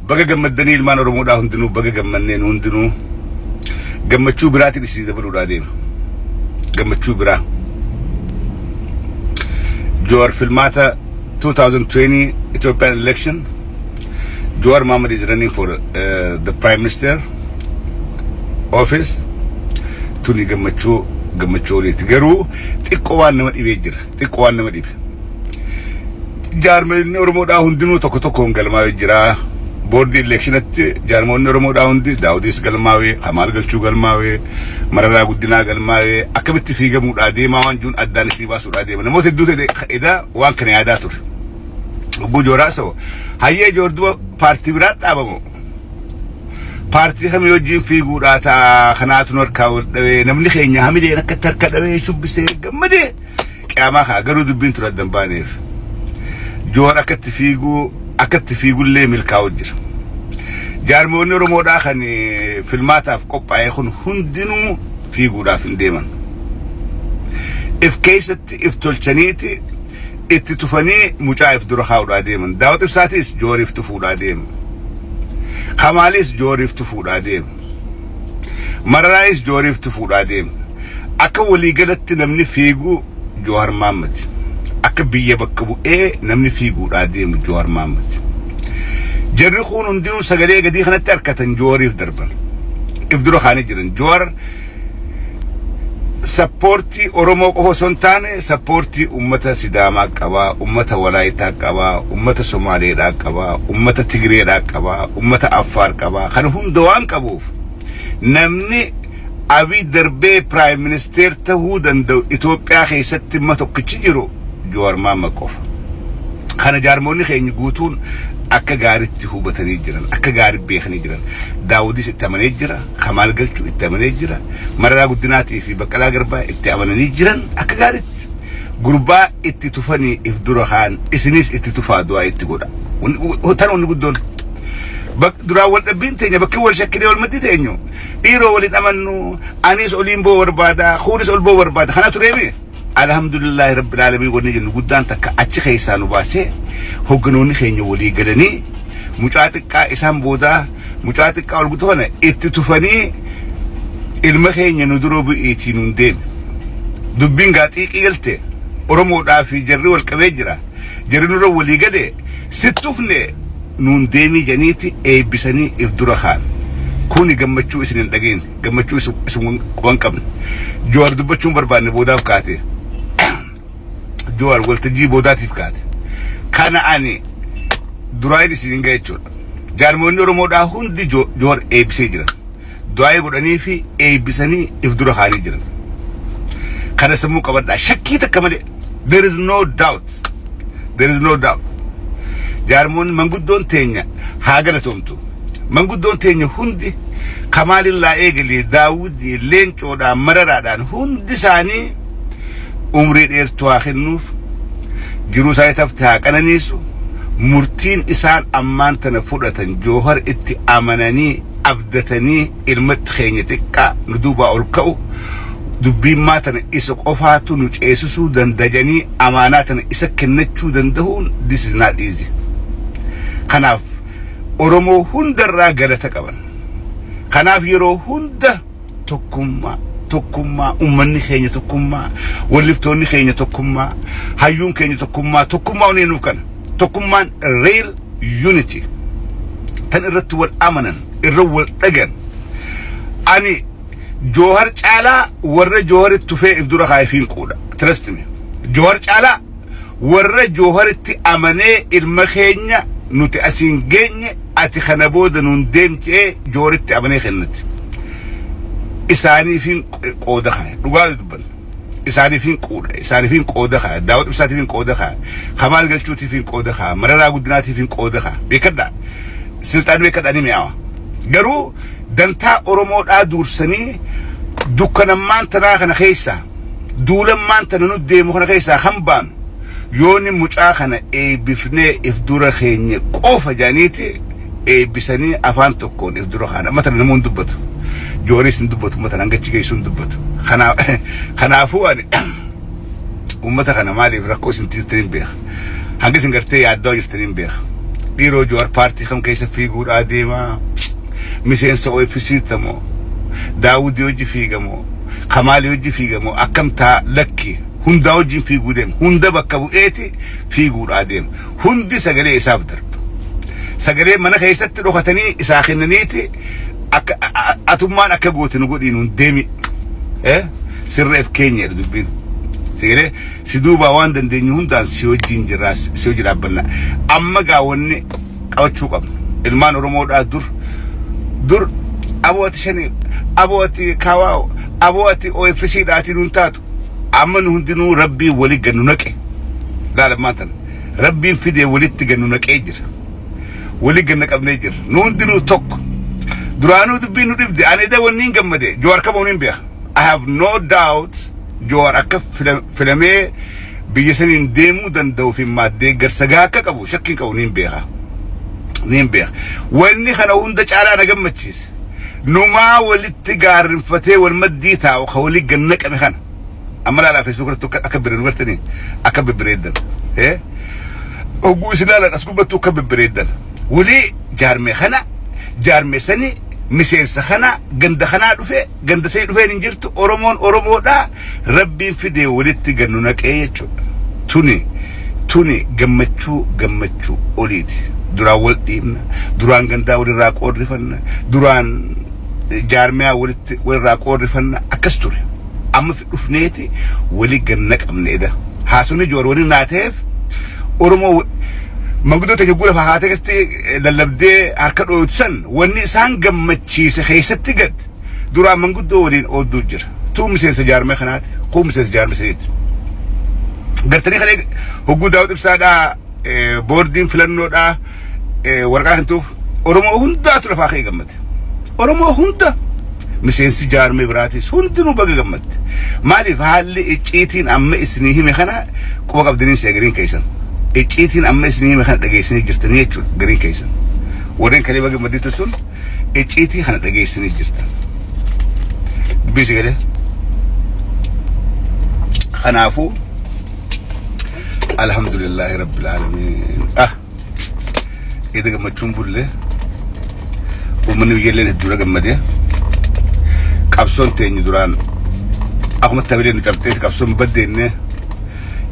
Baga gammaddanii ilmaan Oromoodhaa hundinuu, baga gammanneen hundinuu. Gammachuu biraatiin isinii dabaluudhaa deema. Gammachuu biraa. Joowar filmaata 2020 Ethiopian election. Jawar Mohammed is running for the Prime Minister office. Tuni gammachuu gammachuu oliiti. Garuu xiqqoo waan nama dhibee jira. Xiqqoo waan nama dhibe. Jaarmoonni Oromoodhaa hundinuu tokko tokkoon galmaa'ee jira. Boordii electionatti jaarmoonni Oromoodhaa hundi, Daawudis galmaa'ee, Kamaal Galchuu galmaa'ee, Mararaa Guddinaa galmaa'ee, akkamitti fiigamuudhaa deemaa waan jiruun addaan isii baasuudhaa deema. Namoota hedduu ta'e edaa waan kana yaadaa ture. Ogguu Jooraa sa'o hayyee Joor duba paartii biraa dhaabamu. Paartii kamii wajjin fiiguudhaa ta'a? Kanaatu nu harkaa wal dhawee, namni keenya hamileen akkatti harka dhawee shubbisee gammadee qiyaamaa kaa. Garuu dubbiin ture addan baaneef. Joor akkatti fiiguu, akkatti fiigullee milkaa'u jira. Jaarmoonni Oromoodhaa kan filmaataaf qophaa'e kun hundinuu fiiguudhaaf hin deeman. If keessatti if tolchaniiti itti tufanii mucaa if dura kaa'uudhaa deeman. Daawud Ibsaatis Jooriif tufuudhaa deema. Kamaalis Jooriif tufuudhaa deema. Mararaayis Jooriif tufuudhaa deema. Akka waliigalatti namni fiigu Joowar Mahaammad. Akka biyya bakka bu'ee namni fiiguudhaa deemu Joowar Mahaammad. Jarri kun hundinuu sagalee gadii kanatti harkatan Joowariif darban. If dura kaanii jiran. Joowar supportii Oromoo qofa osoo hin taane supportii uummata Sidaamaa qabaa, uummata Walaayitaa qabaa, uummata Somaaleedhaa qabaa, uummata Tigreedhaa qabaa, uummata Affaar qabaa. Kana hunda waan qabuuf namni Abiy darbee Prime Minister ta'uu danda'u Itoophiyaa keessatti imma tokkichi jiru Jowaar Mahaammad qofa. Kana jaarmoonni keenya guutuun akka gaariitti hubatanii jiran, akka gaarii beekanii jiran. Daawudis itti amanee jira, Kamaal Galchuu itti amanee jira, Mararaa Guddinaatii fi Baqqalaa Garbaa itti amananii jiran akka gaariitti. Gurbaa itti tufanii if dura kaan, isinis itti tufaa, du'aa itti godha. Tan wanni guddoon. Duraan wal dhabbiin teenya, bakki wal shakkinee wal maddii teenyu, dhiiroo waliin amannu, anis oliin boo barbaada, kuunis ol boo barbaada, kana tureemi. Alhamdulillahi rabbil aalamiin, wanni jennu guddaan takka achi keessaa nu baasee hogganoonni keenya walii galanii mucaa xiqqaa isaan boodaa, mucaa xiqqaa ol guddoo kana itti tufanii ilma keenya nu dura bu'iitii nuun deeme. Dubbiin gaa xiiqii galte, Oromoodhaa fi jarri wal qabee jira. Jarri nurra walii gale, sittufne nuun deemii janiiti eebbisanii if dura kaan. Kuni gammachuu isin hin dhageenye, gammachuu isin waan qabne. Jowaar dubbachuun barbaanne boodaaf kaate. Jowaar waltajjii boodaatiif kaate. Kana ani duraan isin hin gahe jechuudha. Jaarmoonni Oromoodhaa hundi Jowaar eebbisee jiran. Du'aa'ee godhanii fi eebbisanii if dura kaanii jiran. Kana sammuu qabadhaa, shakkii takka malee. There is no doubt. There is no doubt. Jaarmoonni manguddoon teenya haa galatoomtu. Manguddoon teenya hundi, Kamaalillaa eegalee, Daawudii, Leencoodhaan, Mararaadhaan, hundi isaanii umrii dheertuu haa kennuuf, jiruu isaanii tafte haa qananiisu. Murtiin isaan ammaan tana fudhatan, Joohar itti amananii abdatanii, ilmatti keenya xiqqaa nu duubaa ol ka'u, dubbiin tana isa qofaatu nu ceesisuu danda'anii amaanaa tana isa kennachuu danda'uun, this is not easy. Kanaaf Oromoo hundarraa galata qaban. Kanaaf yeroo hunda tokkummaa, tokkummaa, uummanni keenya tokkummaa, walliftoonni keenya tokkummaa, hayyuun keenya tokkummaa, tokkummaa onnee nuuf kana. Tokkummaan real unity. Tan irratti wal amanan, irra wal dhagan. Ani Joohar caalaa warra Jooharitti tufee if dura kaayifiin quudha. Trust me. Joohar caalaa warra Jooharitti amanee ilma keenya nuti asiin geenye, ati kana booda nuun deemtee Jooharitti amanee kennati. Isaaniifin qooda kaaya. Dhugaa dubbanna. Isaaniifin quudha. Isaaniifin qooda kaaya. Daawud Ibsaatiifin qooda kaaya. Kamaal Galchuutiifin qooda kaaya. Mararaa Guddinaatiifin qooda kaaya. Beekadhaa. Silxaan beekadhaa, ni mi'aawa. Garuu dantaa Oromoodhaa dursanii dukkanammaan tanaa kana keessaa, duulammaan tana nu deemu kana keessaa kan baanu yooni mucaa kana eebbifnee if dura keenya qofa jedhaniiti eebbisanii afaan tokkoon if dura kaana. Amma tana namoonni dubbatu. Jooris hin dubbatu, uummata hanga achi geessu hin dubbatu. Kanaafuu ani uummata kana maaliif rakkoo isin jirtaniin beeka. Hanga isin gartee yaaddaa jirtaniin beeka. Dhiiroo, Jowaar paartii kam keessa fiiguudhaa deemaa? Miseensa OFC tamoo? Daawudii hojii fiigamoo? Kamaalii hojii fiigamoo? Akkam taa? Lakki, hundaa wajjin fiiguu deema. Hunda bakka bu'eeti fiiguudhaa deema. Hundi sagalee isaaf darba. Sagalee mana keessatti dhokatanii isaa kennaniiti akka atummaan akka goote nu godhiin hun deemi. Sirreef keenya jedha dubbiin. Sagalee si duubaa waan dandeenyu hundaan si wajjin jirraa, si hojii dhaabbanna. Amma gaa wanni qabachuu qabnu. Ilmaan Oromoodhaa dur dur aboo ati shanii, aboo ati kaawaa, aboo ati OFC dhaatii nuun taatu. Amma nu hundinuu Rabbiin wali gannu naqe. Laala tan Rabbiin fidee walitti gannu naqee jira. Wali ganna qabnee jira. Nu hundinuu tokko. Duraanuu dubbiin nu dhibde. Ani eda wanni hin gammade. Jowaar kama hin beeka. I have no doubt Jowaar akka filamee biyya saniin deemuu danda'u fi deeggarsa gahaa akka qabu shakkii qabu niin beeka. Niin beeka. Wanni kana hunda caalaa na gammachiise. Numaa walitti gaarrinfatee wal maddii taa'u ka walii ganna qabe kana. Amma laalaa, Facebook irratti akka bira nu gartanii akka bibbireeddan. Hogguu isin laalan as gubbattu akka bibbireeddan. Walii jaarme kana, jaarme sani, miseensa kana, ganda kanaa dhufe, ganda sanii dhufeen hin jirtu. Oromoon Oromoodha. Rabbiin fidee walitti gannu naqee jechuudha. Tuni gammachuu gammachuu oliiti. Duraan wal dhiibna, duraan gandaa walirraa qoorrifanna, duraan jaarmiyaa walitti walirraa qoorrifanna, akkas ture. Amma dhufneeti wali ganna qabne eda. Haasonni Jowaar wani naa ta'eef, Oromoo manguddoota keenya lafa haatee keessatti lallabdee harka dhooytu san wanni isaan gammachiise keessatti gad duraan manguddoo waliin oodduu jira. Tuun miseensa jaarmee kanaati, kuun miseensa jaarmee saniiti. Gartanii kana hogguu Daawud Ibsaadhaa boordiin filannoodhaa waraqaa kan tuuf Oromoo hundaatu lafaa ka'ee gammade. Oromoo hunda, miseensi jaarmee biraatis hundinuu baga gammadde. Maaliif? Haalli icciitiin amma isinii hime kana quba qabdanii si'a gariin keessan. Icciitiin amma isinii hime kana dhageessanii jirtanii jechuudha gariin keessan. Warreen kalee baga gammaddeettan sun icciitii kana dhageessanii jirtan. Dubbii si galee. Kanaafuu alhamdulillahi rabbil aalamiin. Ah, ida gammachuun bulle, uummanni biyyalleen hedduudha gammadee. Qabsoon teenye duraan akkuma tabilee nu cabxee qabsoon baddeenne,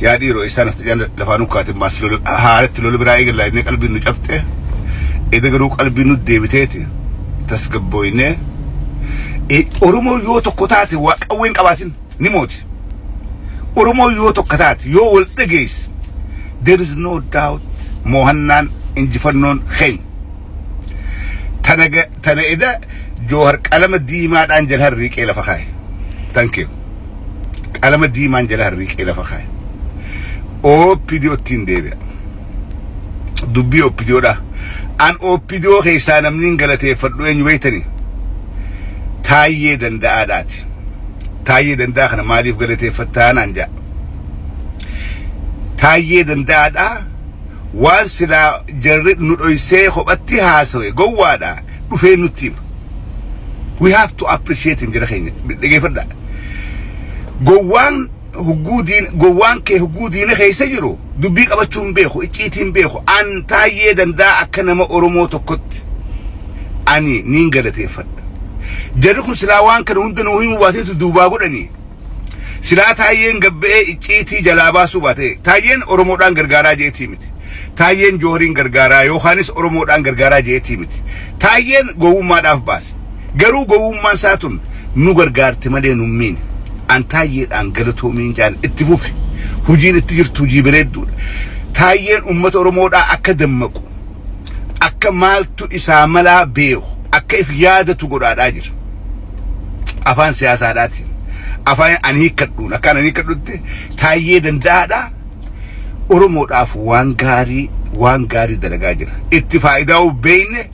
yaa dhiiroo, isaan nafxajaan lafaa nu kaate maas haaratti lola biraa eegallaa jennee qalbiin nu cabxe. Eda garuu qalbiin nu deebiteeti tasgabbooynee. Oromoo yoo tokko taate waa qawween qabaatin ni mooti. Oromoo yoo tokko taate, yoo wal dhageesse, there is no doubt moohannaan injifannoon keenya. Tana eda Joohar qalama diimaadhaan jala harriiqee lafa kaa'e. Thank you. Qalama diimaan jala harriiqee lafa kaa'e. OPDO ittiin deebi'a. Dubbii OPDOdha. An OPDO keessaa namni hin galateeffadhu eenyu beektanii? Taayyee Danda'aadhaati. Taayyee Danda'aa kana maaliif galateeffattaa naan jedha. Taayyee Danda'aadhaa waan silaa jarri nu dhoysee kophatti haasawe gowwaadha dhufee nutti hima. We have to appreciate him, jara keenya dhageeffadha. Gowwaan hugguu diin, gowwaan kee hugguu diina keessa jiru dubbii qabachuu hin beeku, icciitii hin beeku. An Taayyee Danda'a akka nama Oromoo tokkotti ani niin galateeffadha. Jarri kun silaa waan kana hunda nuu himuu baateetu duubaa godhanii. Silaa Taayyeen gabba'ee icciitii jalaa baasuu baate, Taayyeen Oromoodhaan gargaaraa jeetii miti. Taayyeen Jooriin gargaaraa yookaanis Oromoodhaan gargaaraa jeetii miti. Taayyeen gowwummaadhaaf baase. Garuu gowwummaan isaa tun nu gargaarte malee nu miine. An Taayyeedhaan galatoomiin jaan, itti fufi. Hojiin itti jirtu hojii bareedduudha. Taayyeen uummata Oromoodhaa akka dammaqu, akka maaltu isaa malaa beeku, akka if yaadatu godhaadhaa jira. Afaan siyaasaadhaatiin. Afaan ani hiikkadhuun, akka ani hiikkadhutti, Taayyee Danda'aadhaa Oromoodhaaf waan gaarii, waan gaarii dalagaa jira. Itti faayidaa beekne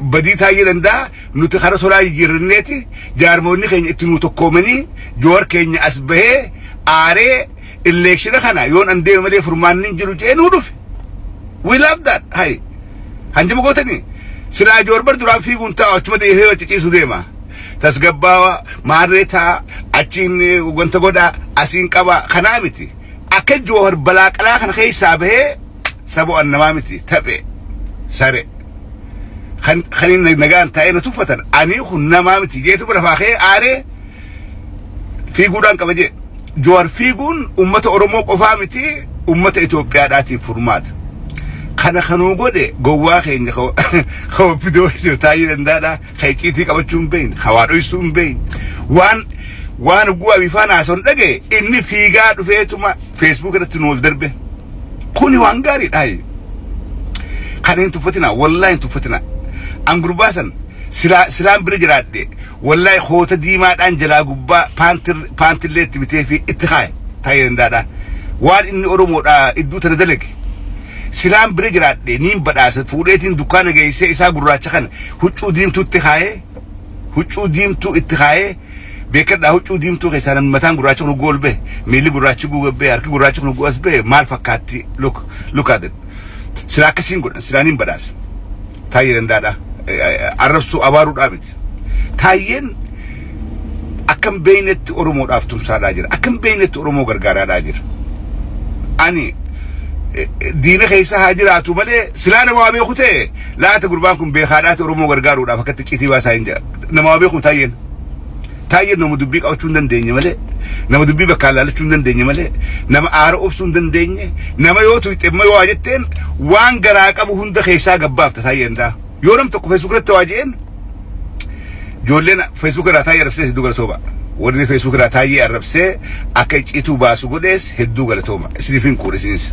badii Taayyee Danda'a nuti kara tolaa jijjiirranneeti jaarmoonni keenya itti nuu tokkoomanii Joowar keenya as bahee aaree election kana yoon an deeme malee furmaanni hin jiru jedhee nuu dhufe. We love that. Hay. Hanjama gootanii. Silaa Joowar bar duraan fiiguun taa'u achuma deemee ciciisu deema. Tasgabbaawa maarree taa'a, achiin wanta godhaa, asiin qabaa, kanaa miti. Akka Joowar balaa qalaa kana keessaa bahee saba namaa miti taphee. Sare. Kan kan inni nagaan taa'ee na tuffatan ani kun namaa miti jeetuma lafaa ka'ee aaree fiiguudhaan qaba jee. Jawaar fiiguun ummata Oromoo qofaa miti, ummata Itoophiyaadhaatiif furmaata. Kana kanuu godhe gowwaa keenya ka OPDO jiru taa'ee danda'aadha. Ka icciitii qabachuu hin beekne, ka waa dhoysuu hin beekne. Waan gu'aa bifaan haasa'uun dhagaye inni fiigaa dhufeetuma Facebook irratti nu ol darbe. Kuni waan gaariidha. Kana hin tuffatina, wallaahi hin tuffatina. An gurbaa san silaan bira jiraadhe, wallaahi koota diimaadhaan jalaa gubbaa paantillee itti bitee fi itti kaaye taa'ee danda'aadha. Waan inni Oromoodha iddoo tana dalage. Silaan bira jiraadhe niin badhaasa, fuudheetiin dukkaana geessee isaa gurraacha kana huccuu diimtuutti kaayee, huccuu diimtuu itti kaayee. Beekadhaa, huccuu diimtuu keessaa namni mataan gurraacha kun gool bahe, miilli gurraachi guu bahe, harki gurraachi kun guu as bahe maal fakkaatti? Look, look at it. Silaa akkasiin godhan, silaa niin badhaasa. Taayyee danda'aadha. Arrabsuu abaaruudhaa miti. Taayyeen akkam beeynetti Oromoodhaaf tumsaadhaa jira. Akkam beeynetti Oromoo gargaaraadhaa jira. Ani diina keessa haa jiraatu malee, silaa nama waa beeku ta'e laata gurbaan kun beekaadhaati Oromoo gargaaruudhaaf akkatti citii baasaa hin jira. Nama waa beeku taayyeen. Taayyeen nama dubbii qabachuu hin dandeenye malee, nama dubbii bakkaan laalachuu hin dandeenye malee, nama aara obsuu hin dandeenye, nama yoo tuyxe immoo yoo waa jetteen waan garaa qabu hunda keessaa gabbaafta taayyeen daa. Yoo nam tokko Facebook irratti waa je'een, ijoolleen Facebook irraa taayyee arrabsee hedduu galatooma. Warri Facebook irraa taayyee arrabsee akka icciituu baasu godhees hedduu galatooma. Isiniif hin quudhe isinis.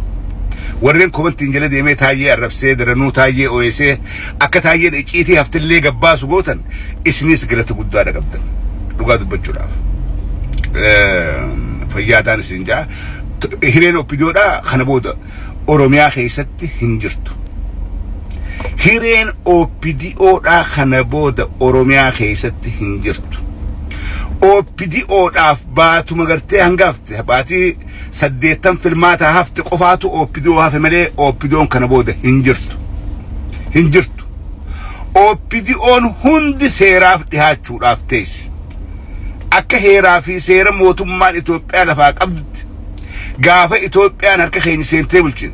Warreen komantiin jala deemee taayyee arrabsee daranuu taayyee ooyesee akka taayyeen icciitii haftillee gabbaasu gootan, isinis galata guddaadha qabdan. Dhugaa dubbachuudhaaf. Fayyaataan isin jaa. Hireen OPDOdhaa kana booda Oromiyaa keessatti hin jirtu. Hireen OPDOdhaa kana booda Oromiyaa keessatti hin jirtu. OPDOdhaaf baatuma gartee hangafte baatii 80 filmaataa hafte qofaatu OPDO hafe malee OPDOn kana booda hin jirtu. Hin jirtu. OPDOn hundi seeraaf dhihaachuudhaaf teessi. Akka heeraa fi seera mootummaan Itoophiyaa lafaa qabdutti, gaafa Itoophiyaan harka keenya seentee bulchine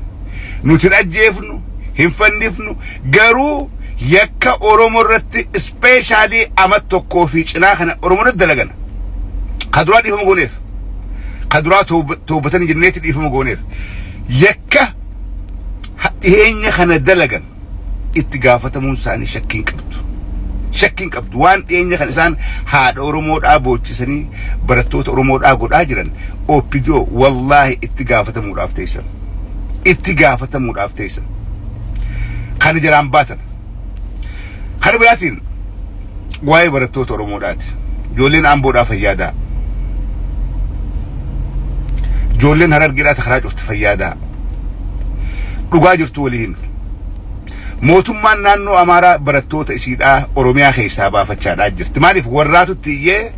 nuti hin ajjeefnu, hin fannifnu, garuu yakka Oromoo irratti, especially ama tokkoo fi cinaa kana Oromoo irratti dalagan ka duraa dhiifama gooneef, ka duraa toobatanii jenneetti dhiifama gooneef, yakka dhiyeenya kana dalagan itti gaafatamuun isaanii shakkiin qabdu. Shakkiin qabdu. Waan dhiyeenya kan isaan haadha Oromoodhaa boochisanii barattoota Oromoodhaa godhaa jiran, OPDO wallaahi itti gaafatamuudhaaf teessan. Itti gaafatamuudhaaf teessan. Kana jalaan baatan. Kana biraatiin waa'ee barattoota Oromoodhaati. Ijoolleen Amboodhaa fayyaadaa. Ijoolleen Harargeedhaa karaa cufti fayyaadaa. Dhugaa jirtu walii himna. Mootummaan naannoo Amaaraa barattoota isiidhaa Oromiyaa keessaa baafachaadhaa jirti. Maaliif warraatutti iyyee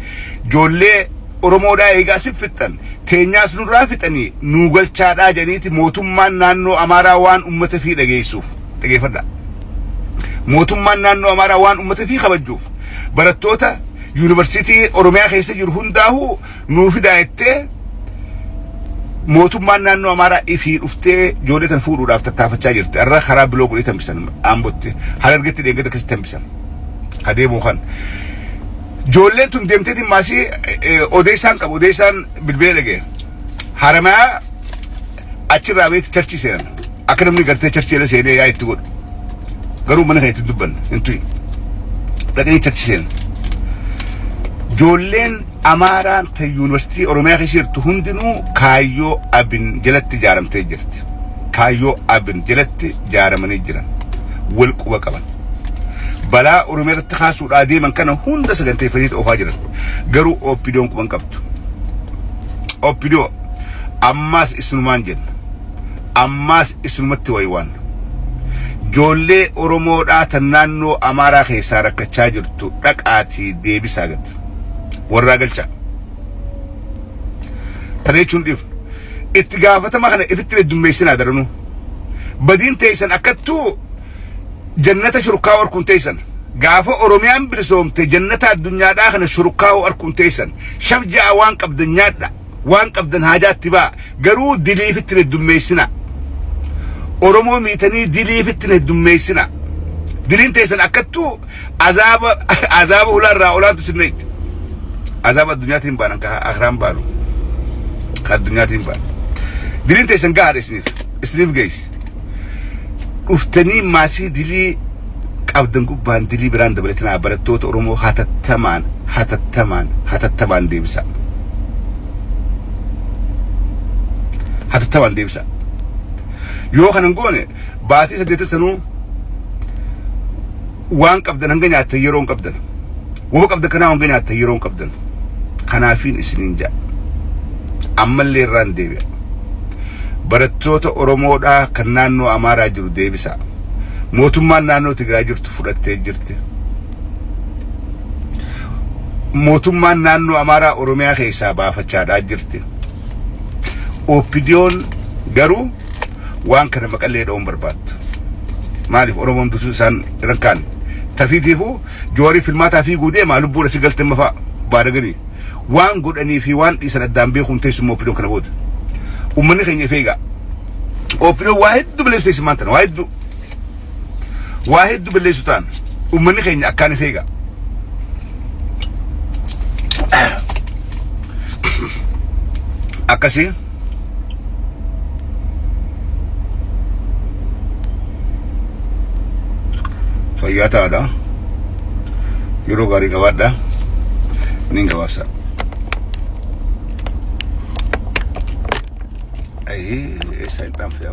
ijoollee Oromoodhaa eegaa si fixxan teenyaas nurraa fixanii nuu galchaadhaa jedhaniiti mootummaan naannoo Amaaraa waan uummata fi dhageessuuf dhageeffadha. Mootummaan naannoo Amaaraa waan uummata fi kabajuuf barattoota yuunivarsiitii Oromiyaa keessa jiru hundaa'uu nuu fidaa jettee mootummaan naannoo Amaaraa ifii dhuftee ijoollee tan fuudhuudhaaf tattaafachaa jirti. Har'a karaa biloo godhee tambisan Ambotti. Harargetti deengada akkasitti tambisan. Adeemuu kan. Ijoolleen tun deemteetiin maasii odeessaan qabu, odeessaan bilbilee dhagee. Haramaa achirraa beetti church seenan. Akka namni gartee church jala seenee yaa itti godhu. Garuu mana kana itti dubbanna hin tuyin. Dhaqanii church seenan. Ijoolleen Amaaraan ta yuunivarsiitii Oromiyaa keessa jirtu hundinuu kaayyoo Abin jalatti ijaaramtee jirti. Kaayyoo Abin jalatti ijaaramanii jiran. Wal quba qaban. Balaa Oromiyaa irratti kaasuudhaa deeman kana hunda saganteeffatanii oofaa jiran. Garuu OPDOn quban qabdu. OPDO ammaas isinumaan jenna. Ammaas isinumatti waywaan. Ijoollee Oromoodhaa tan naannoo Amaaraa keessaa rakkachaa jirtu dhaqaatii deebisaa gad. Warraa galchaa. Tana jechuun dhiifnu. Itti gaafatama kana ifitti heddummeessinaa daranuu. Badiin teessan akkattuu jannata shurkaa arkuun teessan. Gaafa Oromiyaan bilisoomte jannata addunyaadhaa kana shurkaa arkuun teessan. Shaf ja'a waan qabdan nyaadha. Waan qabdan haajaatti ba'a. Garuu diliifitti heddummeessina. Oromoo miitanii diliifitti heddummeessina. Diliin teessan akkattuu azaaba azaaba hulaa irraa olaantu sin naqxi. Azaaba addunyaatiin baanan ka akiraan baanu. Ka addunyaatiin baanu. Diliin teessan gahaadha isiniif. Isiniif geessi. Dhuftanii maasii dilii qabdan gubbaan dilii biraan dabalatinaa barattoota Oromoo hatattamaan hatattamaan hatattamaan deebisa. Hatattamaan deebisa. Yoo kana hin goone baatii saddeetan sanuu waan qabdan hanga nyaattan yeroo hin qabdan. Wama qabdan kanaa hanga nyaattan yeroo hin qabdan. Kanaafiin isiniin ja'a. Ammallee irraan deebi'a. Barattoota Oromoodhaa kan naannoo Amaaraa jiru deebisa. Mootummaan naannoo Tigraay jirtu fudhattee jirti. Mootummaan naannoo Amaaraa Oromiyaa keessaa baafachaadhaa jirti. OPDOn garuu waan kana maqallee dha'uun barbaaddu. Maaliif Oromoon dutuu isaan irra hin kaanne. Tafiitiifuu joorii filmaataa fiiguu deemaa lubbuun asii galte mafaa baadaganii. Waan godhanii fi waan dhiisan addaan beekuun teessuma OPDOn kana booda. Uummanni keenya if eegaa. OPDOn waa hedduu balleessu teessumaan tana waa hedduu. Waa hedduu balleessu ta'an uummanni keenya akkaan if eegaa. Akkasii. Fayyaa ta'aadha. Yeroo gaarii qabaadha. Nin gabaabsa. Ayii eessa hin dhaanfe.